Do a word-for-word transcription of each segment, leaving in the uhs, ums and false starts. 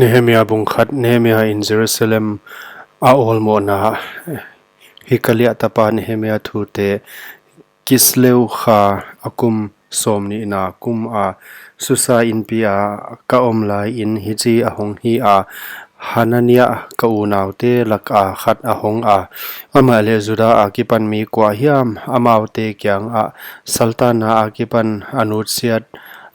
Nehemia bung khat. Nehemia in Jerusalem a awlmohna. Hikaliah tapa Nehemia thute. Kislev kha a kum sawmnihna kum a Susa inpi a ka om lai in hichi a hong hi a, Hanania ka unaute lak a khat a hong a, amah leh Juda a kipan mi kua hiam amaute kiang ah saltanna a kipan a nutsiat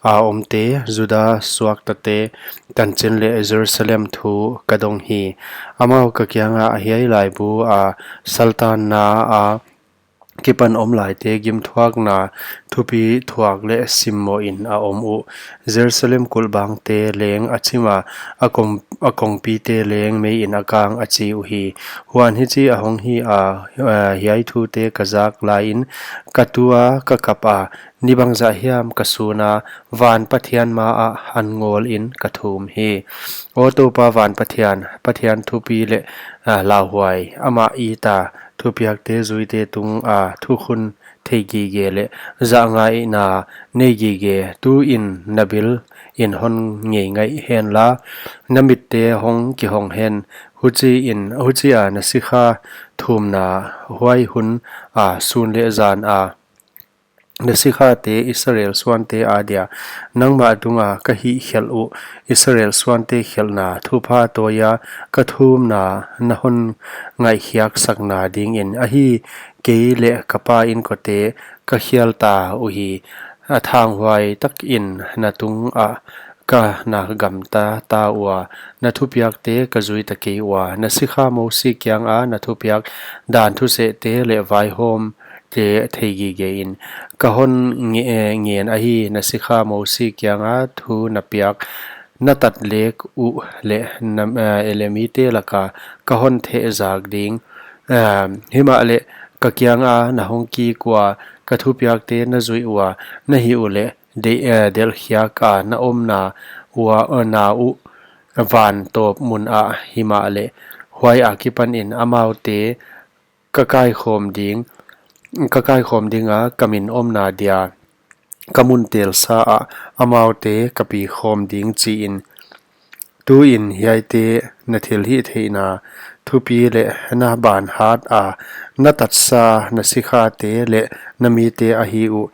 a omte, Juda suaktate tanchin leh Jerusalem thu ka dong hi. Amau ka kiang ah hiai laibu a saltanna a kipan om laite gimthuakna thupi thuak leh simmoh in a om uh. Jerusalem kulhbangte leng a chim a, a kong, a kongpite leng mei in a kang a chi uhi. Huan hichi a hong hi a, eh, hiai thute ka zak lai in ka tu a ka kap a, ni bangzah hiam ka sun a, van Pathian ma ah an ngawl in ka thum hi. Aw Toupa van Pathian, Pathian thupi leh, ah, lauhuai, amah it a thupiakte zuite tung a thukhun theigige leh zahngaihna neigige tu in na bil in hon ngeingaih hen la, na mitte hong kihong hen, huchi in, huchi a na sikha thumna huai hun a sun leh zan a na sikhate Israel suante a dia nangmah tung a ka hihkhelh uh Israel suante khelhna thupha tawi a ka thumna na hon ngaihkhiak sakna ding in ahi, kei leh ka pa inkote ka khial ta uhi. A thanghuai tak in na tung ah ka na gamta ta ua, na thupiakte ka zui ta kei ua, na sikha Mosi kiang a na thupiak dan thusehte leh vaihawmte theigige in ka hon nge-, eh, ngen ahi, na sikha Mosi kiang a thu na piak na tat lek uh leh na, eh, elemite lak a ka hon thehzak ding. Eh, himahleh ka kiang a na hong kik ua, ka thupiakte na zuih ua, na hih uleh de-, eh, delhkhiak a na omna ua, eh, na uh van tawp mun ah himahleh huai a kipan in amaute ka kaikhawm ding, ka kaikhawm ding a ka min omna dia ka mun telsa ah amaute ka pikhawm ding chi in. Tu in hiaite na thilhihtheihna thupi leh na banhat a na tatsa na sikhate leh na mite ahi uh.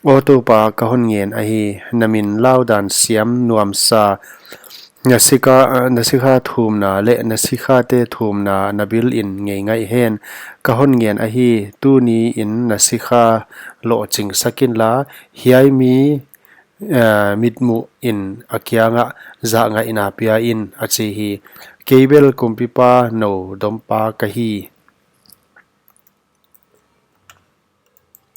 Aw Toupa, ka hon ngen ahi, na min laudan siam nuamsa, na sikha, na sikha thumna leh na sikhate thumna na bil in ngeingaih hen. Ka hon ngen ahi, tuni in na sikha lohching sak inla, hiai mi, eh, mitmuh in a kiang ah zahngaihna pia in, a chi hi. Kei bel kumpipa nou dompa ka hi.